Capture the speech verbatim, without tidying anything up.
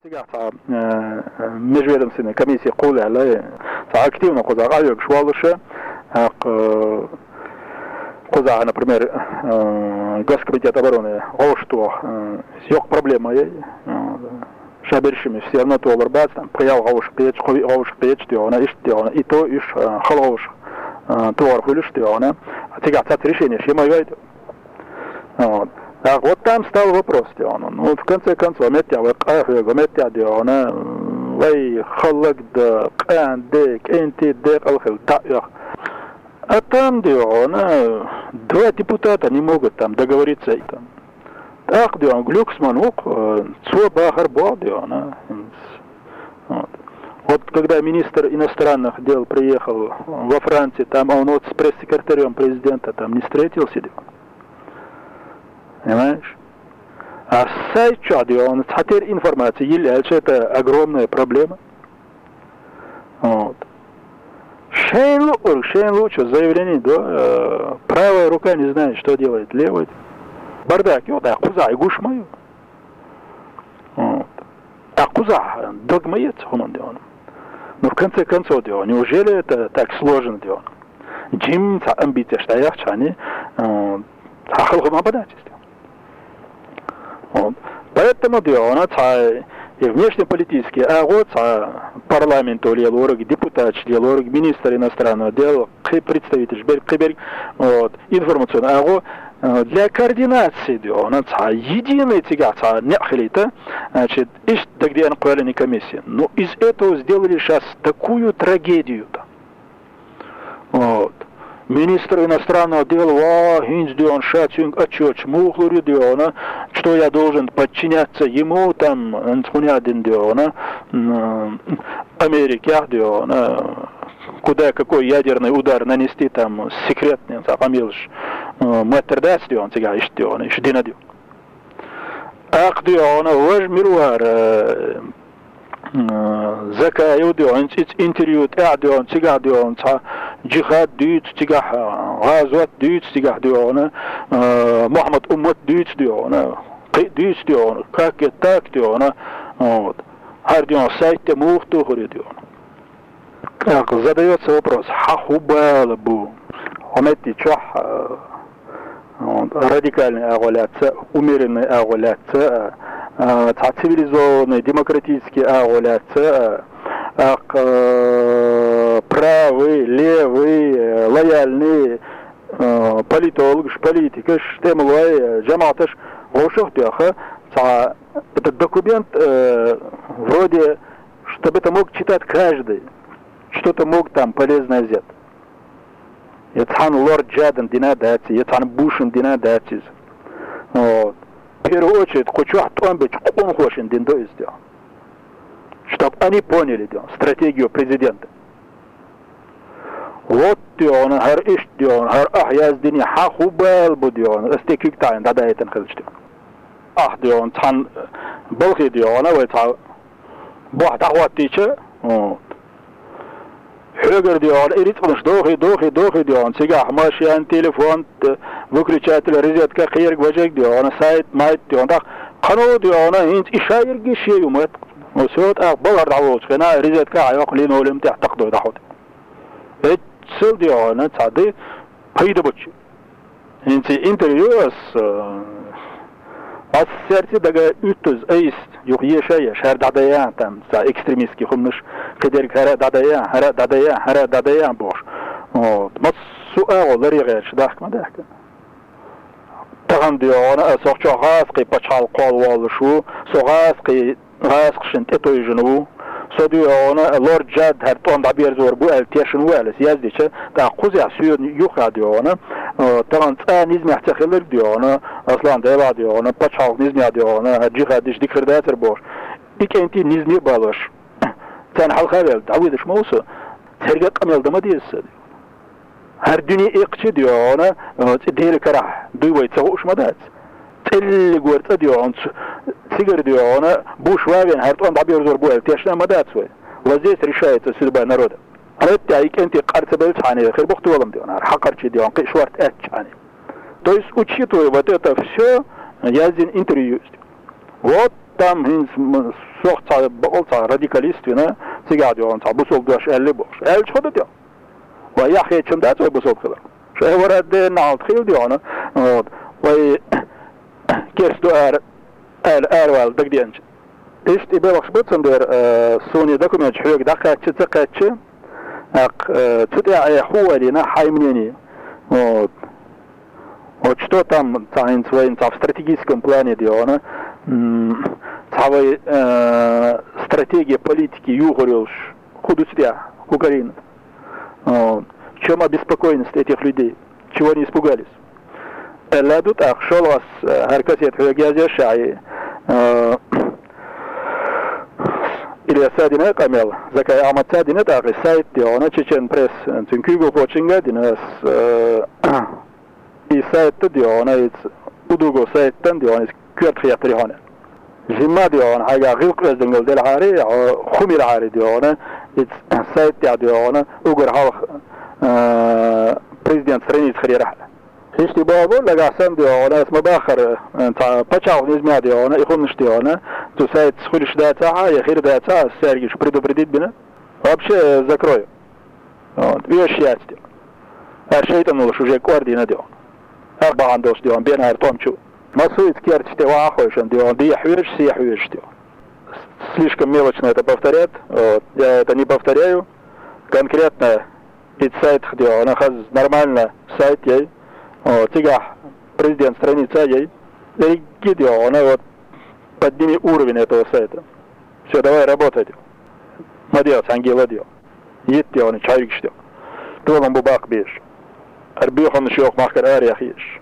Цигахь цхьа, э, межведомственная комиссия кхоллаьлла, цхьа активно кхузахь къахьоьгуш волуш, э, кх-, кхузахь, например, э, Госкомитет обороны гӀовш тоху, э, йоккха проблема яй, э, ша бершимис все равно толур бац, там, пхи-ялх гӀовш кхеча, кхо-виъ гӀовш кхеча, тӀехьана, иштта, тӀехьана, и то уьш, э, хала гӀовш, э, тохар хуьлуш, тӀехьана, цигахь цхьацца решенеш ма йой. Вот. Так вот там стал вопрос, тӀехьана. Ну, в конце концов, меттехь вай къахьоьгу, меттехь, тӀехьана, вай хӀаллакдан, къаьндан, кӀентий декъал хилла, таӀ йоьху. А там, тӀехьана, два депутата не могут там договориться. Там. ТӀаккха, тӀехьана, Глюксман ву-кх, э, цо бахар боху, тӀехьана. Вот. Вот когда министр иностранных дел приехал во Францию, там он вот с пресс-секретарём президента там не встретился, тӀехьана. Понимаешь? А сайт чохь, тӀехьана, цхьатерра информация йилла аьлча, это огромная проблема. Вот. Шайна луъург, шайна луъучо заявление до, э, правая рука не знает, что делает левая. Бардак ю, да, кхузахь и гуш ма ю. Вот. ТӀаккха кхузахь дог ма эца хӀуманна, тӀехьана. Ну, в конце концов, тӀехьана, неужели это так сложно, тӀехьана? Жимма цхьа амбицеш дӀаяхча, хьани, э, цхьа хала хӀума ма дац иза, тӀехьана. Вот. Поэтому, тӀехьана, цхьа и внешнеполитический агӀо, цхьа парламенто лелориг, депутаташ лелориг, министр иностранных дел, кхин представитель, бер-, кхин берг, вот, информационный агӀо, э, для координации, тӀехьана, цхьа единый цигахь цхьа некъ хилийта, значит, иштта дагадеана кхоьллина комиссия. Ну, из этого сделали щас такую трагедию там. Вот. Министр иностранных дел, ва, хӀинца, тӀехьана, ша цуьнга отчёташ муха лур ю, тӀехьана, что я должен подчиняться ему, там, хӀинца хӀун яздина, тӀехьана, м, Америкехь, тӀехьана, куда какой ядерный удар нанести, там, секретный, цхьа къамелаш, э, моттар дац, тӀехьана, цигахь иштта, тӀехьана, иштта дина, тӀехьана. ТӀаккха, тӀехьана, важа мила вара, э, Закаев, тӀехьана, хӀинца иза интервью тӀехь, тӀехьана, цигахь, тӀехьана, цхьа джихад дуьйцу цигахь, гӀазот дуьйцу цигахь, тӀехьана, э, Мухьаммад уммат дуьйцу, тӀехьана, кхин а дуьйцу, тӀехьана, как это так, тӀехьана, вот. ХӀара, тӀехьана, сайт тӀе муха тухур ю, тӀехьана? ТӀаккха задаётся вопрос, хьан хӀун бала бу? Хьо метте чохь, э, вот, радикальный агӀо лаьцна, умеренный агӀо лаьцна, э, цхьа цивилизованный, демократический агӀо лаьцна, э, тӀаккха, э, правый, левый, э, лояльный, э, политологаш, политикаш, тӀемалой, э, жамаӀаташ вовшах а тоьхна, цхьа этот документ, э, вроде чтобы это мог читать каждый, что-то мог там полезное взять. Я цхьана лорд Джадан дина дац, я цхьана Бушан дина дац иза. Вот. В первую очередь, кху чохь тӀом бечу къонахошна дина ду иза, тӀехьана. Чтоб они поняли, тӀехьана, стратегию президента. Вот, тӀехьана, хӀара иштта, тӀехьана, хӀара ахь яздина, хьан хӀун бала бу, тӀехьана, ас те куьг таӀийна дӀадаийтина хилча, тӀехьана. Ахь, тӀехьана, цхьана балхе, тӀехьана, вай цхьа бохь дӀахӀоттийча, вот. Хьоьгара, тӀехьана, и рицкъанаш дохий, дохий, дохий, тӀехьана, цигахь машен, телефон, т-, выключатель, розетка, кхерг, важарг, тӀехьана, сайт, майт, тӀехьана, тӀаккха кхано, тӀехьана, хӀинца и ша ерриге шен ю моьтту. Ну, всё, тӀаккха балхара дӀаволучу хенахь, розетка а йоккху, линолеум тӀехь такха дой дӀахьотту. Эццал, тӀехьана, цхьа де пайда бучу. ХӀинца интервью ас, э, ас сердце дага уьттаза айса, юха еша а еш, хӀара дӀадаян, там, цхьа экстремистский хӀуманаш, кхидерг хӀара а дӀадаян, хӀара а дӀадаян, хӀара а дӀадаян бохуш. Вот. Массо а агӀо ларъян гӀерташ дахка ма даьхкина. Тахана, тӀехьана, ас хӀокху чохь гӀазкхийн пачхьалкх кхолла воллуш ву, со гӀазкхийн гӀазкхашна тӀетевжина ву. Со, тӀехьана, лорд Джад хӀара тӀом дӀаберзор бу аьлла тешна ву аьлла ас яздича, тӀаккха кхузахь соьца юххехь, тӀехьана, э, тахана цкъа низамехь ца хилларг, тӀехьана, Аслан, делахь, тӀехьана, пачхьалкх низамехь, тӀехьана, хӀара джихадисташ дика хир дацара бохуш. И кӀентий низаме а балош, царна хьалха а ваьлла, дӀавоьдуш ма ву со, цаьрга а къамел дан ма деза сан. ХӀара дуьне иккхача, тӀехьана, э, цӀе Делан карахь дуй вай ца хууш ма дац. ЦӀеллигора цӀа, тӀехьана, ц-, цигара, тӀехьана, Буш ван а веана, хӀара тӀом дӀаберзор бу аьлла тешна а ма дац вай. Вот здесь решается судьба народа. Хьан тӀехь и кӀентий къар ца белчхьана хир бу-кх толам, тӀехьана, хӀара хьакхарчий, тӀехьана, кхин шорта аьлчхьана. То есть, учитывая вот это всё, яздина интервью. Вот Там хӀинца м-, сох цхьа бакъал цхьа радикалист вина, цигахь, дий хьона, цхьа бусалба дош аьллий бохуш. Аьлча хӀун ду, дий хьона? Вай яхь хетчун дац вай бусалба хилар. Шайн вара де наьлт хила, дий хьона. Вот. Вай керс ду ара, аьлла, аравала дагадеанча. Иштта и белхаш бу цундела, э, суна и документаш хьоьга дӀакхаьчча, ца кхаьчча, тӀаккха, э, цу тӀехь айхьа хӀу валийна хьайн мнение. Вот. Вот что там, цхьа хӀинца вайна цхьа в стратегическом плане, дий хьона, м, цхьа вай, э, стратегия политики юхур йолуш, хӀу ду цу тӀехь, хӀу карийна? Вот. В чём обеспокоенность этих людей? Чего они испугались? Аьлла ду тӀаккха шолгӀа ас, э, хӀара кассета хьоьга язъеш шаьхьий, э, Ильяса дина къамел, Закай Ахьмадца дина тӀаккха и сайт, дий хьона, Чечен Пресс, цуьнан куьйгалхочуьнга а дина ас, э, и сайт, дий хьона, иза удуго сайт, дий хьона, иза коьрта хетарий хьуна. Жимма, дий хьона, хьайгахь гӀиллакх-оьздангалла делахьара, хьо хӀума елахьара, дий хьона, иза сайт тӀехь, дий хьона, уггар хьалха, э, президент страница хир ярахьара. Иштта боху бу, нагахь санна, дий хьона, ас ма баххара, э, цхьа пачхьалкхан низамехь, дий хьона, и хӀуманаш, дий хьона, цу сайтаца хуьлуш дацахь а, я хир дацахь а, ас цаьрга иштта предупредить бина. Вообще, э, закрою. Вот, оьшуш яц, дий хьона. ХӀара шайтӀанаш уже кӀордийна, дий хьона. ХӀара бахьана долуш, дий хьона, бен хӀара тӀом чу. Массо а иза керташ тӀе вахьа а хойшан, дий хьона, дехьа хьоьжуш, сехьа хьоьжуш, дий хьона. Слишком мелочно это повторять. Вот. Я это не повторяю. Конкретно и сайтах, дий хьона, хаза нормально сайт яй. Вот. Цигахь президент страница яй. Дерриге, дий хьона, вот, подними уровень этого сайта. Всё, давай работать. Молодец, ангела, дий хьона. Йитта, дий хьона, чхьаьргаш, дий хьона. Толам бу баккха безаш. ХӀара боьхамаш йоху махкара араяхъеш.